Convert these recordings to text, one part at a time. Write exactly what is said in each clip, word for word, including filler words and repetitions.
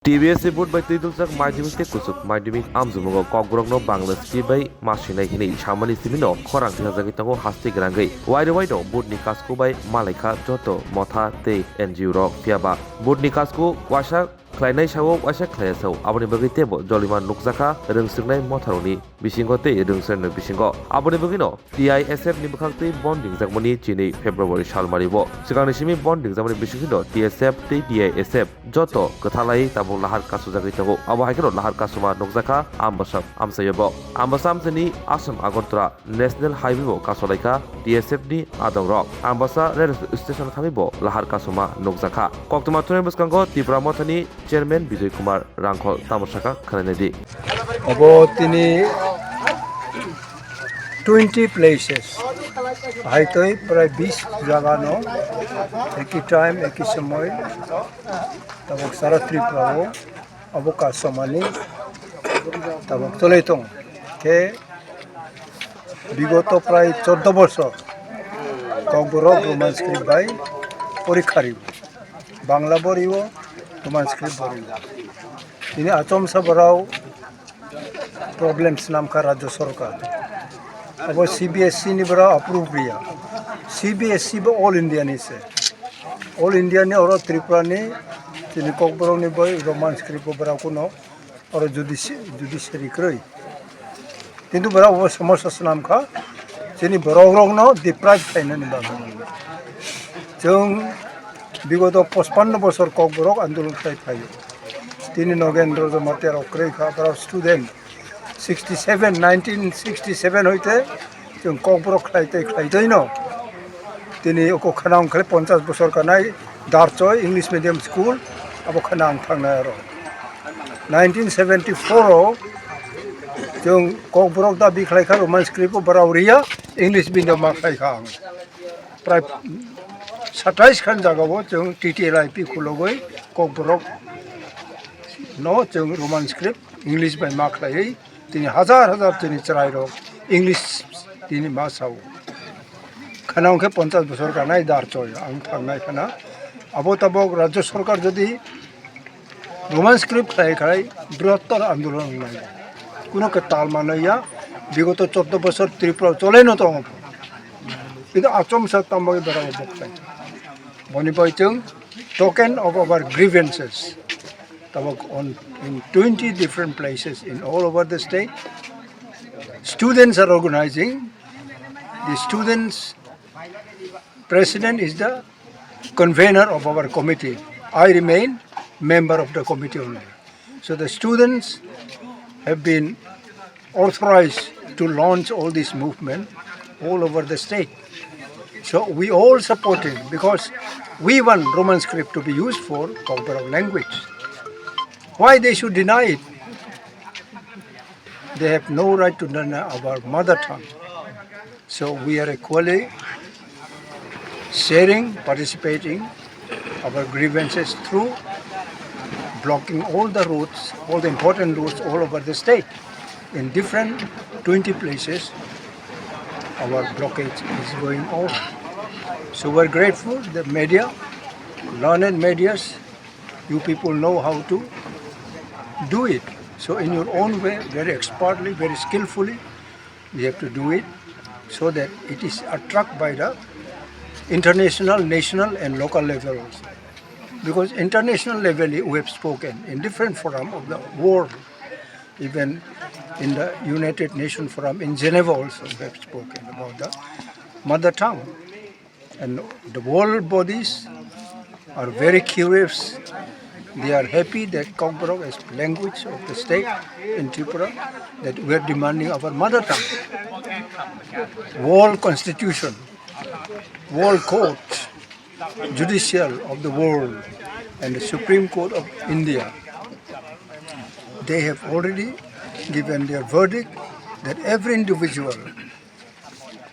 T B S C board bai twi duljak madhyamik tei kuchuk madhyamik amjokmungo kokborokno Bangla script bai ma swinai hinwi samani simino khorang thwijagwi tongo haste gwnangwi. Wairwi waino board ni kasku bai malaikha joto motha tei N G O rok, phiyaba board ni kasku waisa khlainai sao waisa khlaiya sao, aboni bagwi teibo joliman nukjakha rwngswknai motharokni bisingo tei rwngswknairokni bisingo. Aboni bagwino T I S F ni bwkhak twi bond ringjakmani chini February salmari o. Swkangni simi bond ringjakmani bisingtwi T S F tei T I S F joto kwthalai tabuk lahar kasujagwi tongo. Abo hai kheno lahar kasuma nukjakha Ambasa amchaio bo. Ambasa amchaini Assam Agartala National Highway o kasolaikha T S F ni adongrok. Ambasa rail station thangwi bo lahar kasuma nukjakha. Koktwma thumnaini bwskango Tipra Mothani Chairman Bijoy Kumar Rangkhol tamo sakha khwnaina di. Obo tini twenty places, haitwi prai bis jaga no, eki time, eki somoy, tabuk sara Tripura o obo kasomani tabuk choli tong khe bigoto prai chordo bosor Kokborok Roman script bai porikha rio, Bangla bo rio, Roman script bo rio. Tini achomsa borok problem swnamkha Rajya Sorkar. Abo C B S E ni borok approve riya. C B S E bo All India ni se. All India ni oro Tripura ni chini Kokborok ni bai Roman script bo borok kuno oro judiciary kwrwi. Kintu borok bo somosa swnamkha chini borok rokno deprive khlainani bagwi. Chwng bigoto pachpanno bosor Kokborok andolon khlai phaio. Tini Nogendra Jamatia rok kwrwi kha, borok student sixty seven, nineteen sixty seven hoite chwng Kokborok khlai tei khlai tei no. Tini oko khana wngkha ponchas bosor kanai Darchoi English Medium School, abo khana ang thangnai aro. Nineteen seventy four o chwng Kokborok dabi khlai kha Roman script o borok riya, English medium ma khlai kha ang. Prai satais khan jaga o chwng T T L I P khulogwi Kokborok no chwng Roman script English bai ma khlaiwi tini hajar hajar tini chwrairok English tini ma sao. Khana wngkhe ponchas bosor kanai Darchoi ang thangnai khana. Abo tabok Rajya Sorkar jodi Roman script khlai khlai brihottor andolon wngnai. Kuno kwtal manwi ya, bigoto chordo bosor Tripura o chole no tongo. Kintu achomsa tamo berao boktai. Boni bai chwng token of our grievances. Tabok on in twenty different places in all over the state. Students are organizing. The students president is the convener of our committee. I remain member of the committee only. So the students have been authorized to launch all this movement all over the state. So we all support him because we want Roman script to be used for Kokborok language. Why they should deny it? They have no right to deny our mother tongue. So we are equally sharing, participating our grievances through blocking all the roads, all the important roads all over the state. In different twenty places, our blockage is going on. So we're grateful the media, learned medias, you people know how to do it. So in your own way, very expertly, very skillfully, we have to do it so that it is attract by the international, national and local level also. Because international level we have spoken in different forum of the world, even in the United Nations Forum in Geneva also we have spoken about the mother tongue. And the world bodies are very curious. They are happy that Kokborok is language of the state in Tripura, that we are demanding our mother tongue. World Constitution, World Court, Judicial of the world, and the Supreme Court of India, they have already given their verdict that every individual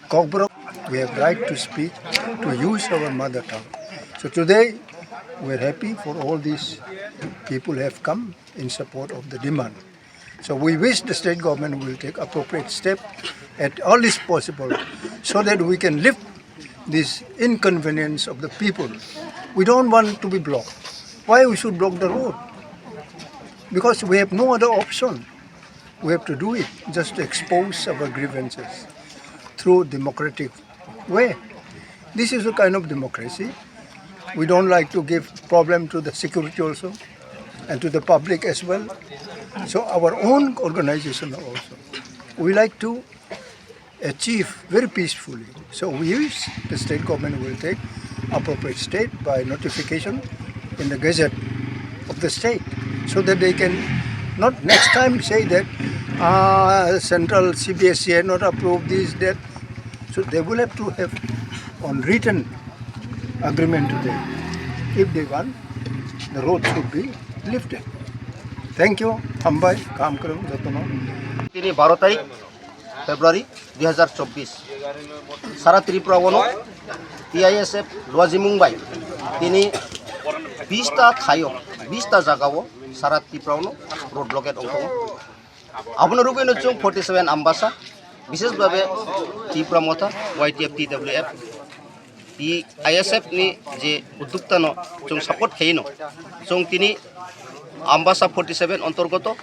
Kokborok, we have right to speak, to use our mother tongue. So today, we are happy for all these people have come in support of the demand. So we wish the state government will take appropriate step at earliest possible so that we can lift this inconvenience of the people. We don't want to be blocked. Why we should block the road? Because we have no other option. We have to do it just to expose our grievances through democratic way. This is a kind of democracy. We don't like to give problem to the security also and to the public as well. So our own organization also, we like to achieve very peacefully. So we wish the state government will take appropriate step by notification in the gazette of the state, so that they can not next time say that uh, central C B S E had not approved this, that. So they will have to have on written agreement to them. If they want, the road should be lifted. Thank you. Hambai, kam kwrwng jotono. Tini baro tarik February dui hazar chobbish, sara Tripura ono T I S F luajimung bai tini bista thaio, bista jagao sara Tripura ono road blockade ongtongo. Abono rugwino chwng forty seven Ambasa, bishesh bhabe Tripura Motha, Y T F, T W F, T I S F ni je uddukta no chwng support khaino, chwng tini Ambasa forty seven ontorgoto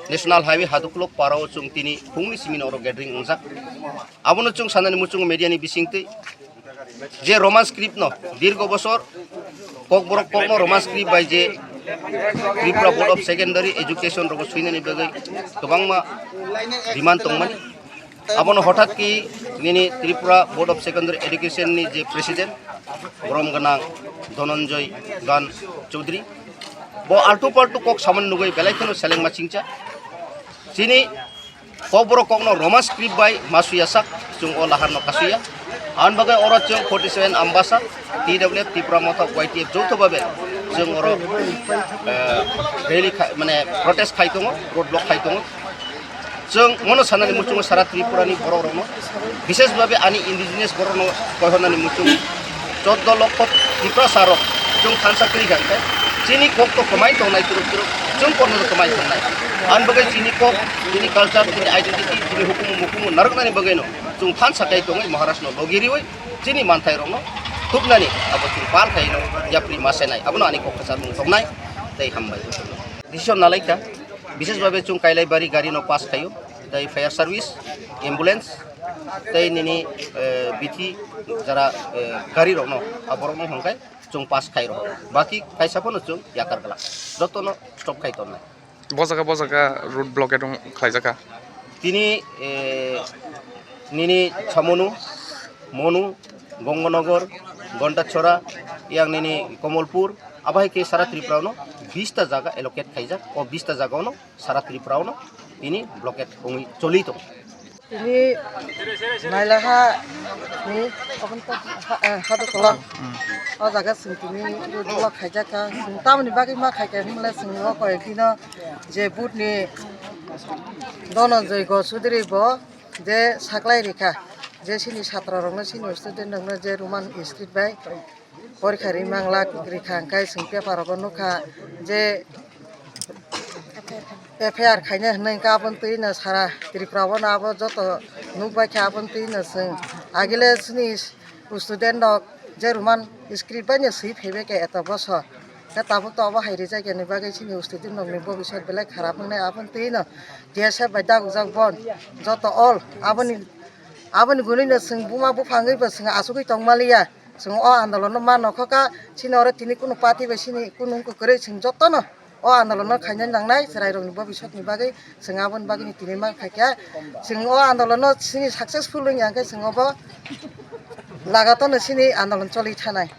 National Highway Haduklok parao chwng tini phungni simi oro gathering wngjak. Abono chwng sanani muchungo media ni bisingtwi je Roman script no dirgo bosor Kokborok kokno Roman script bai je Tripura Board of Secondary Education rogo swinani bagwi kwbangma demand tongmani. Abono hothat ki nini Tripura Board of Secondary Education ni je president borom gwnang Dhananjay Gan Chaudhary bo altu paltu kok samani nugwi belai kheno selengma chingcha. Chini Kokborok kokno Roman script bai masuya sak, chwng o lahar no kasuya. Ang bagwi oro chwng forty seven Ambasa, T W F, Tripura Motha, Y T F joto babe chwng oro, eh, rally khai, mane protest khai tongo, road block khai tongo. Chwng mono sanani muchungo sara Tripura ni borok rokno, bishesh babe ani indigenous borok no koihornani muchung choddo lokho Tiprasa rok chwng thansa kwrwi kha, hwnkhe chini kok to kwmai tongnai twrwk twrwk, chwng korno to kwmai tongnai. Ang bagwi chini kok, chini culture, chini identity, chini hukumu mukumu narwknani bagwino chwng thansa kai tongwi Maharaj no logi riwi chini manthai rokno tubnani abo chwng pal khaino yapri ma senai. Abono ani kok kwchar mung tongnai tei hambai. Decision nalaikha, bishesh babe chwng Kailaibari gari no pass khaio, tei fire service, ambulance, tei nini, eh, bithi jara, eh, gari rokno, aborokno hwnkhai chwng pass khai rw. Baki kaisa phano chwng yakar glak. Jotono stop khai tongnai. Bo jaga, bo jaga road blockade wng khlaijak kha. Tini, eh, nini Chamonu, Monu, Gonganagar, Gontachora, yang nini Komolpur, abo hai khe sara Tripura no bista jaga allocate khaijak. O bista jaga no sara Tripura no tini blockade wngwi choli tongo. Tini Mailaha ni okhon to ha, eh, Haduklok. O jaga chwng tini road block khaijak kha. Chwng tamoni bagwi ma khaikha hwnle chwng o koi bino je board ni Dhananjay Go Chaudhary bo je saklai rikha, je chini chatra rokno, chini student rokno je Roman script bai porikha ri manglak rikha, hwnkhe chwng paper rogo nukha je F I R khaina hinwi hwnkhe aboni twi no sara Tripura o no abo joto nukbaikha. Aboni twi no chwng agile chini student rok je Roman script bai no swi phaibaikha eto bosor, khe tabuk to obo hai rijak yani bagwi chini student rokni bobiswt belai kharap wngnai. Aboni twi no T S F bai dagujak bon joto all aboni, aboni gunui no chwng buma buphangwi bo chwng achugwi tongmaliya. Chwng o andolono ma nokhokha, chini oro tini kunu party bai chini kunu wngkha kwrwi, chwng jotono o andolono khaina nangnai, chwrairokni bobiswtni bagwi chwng aboni bagwino tini ma khaikha. Chwng o andolono chini successful wngya hwnkhe chwng obo lagatono chini andolon choli thanai.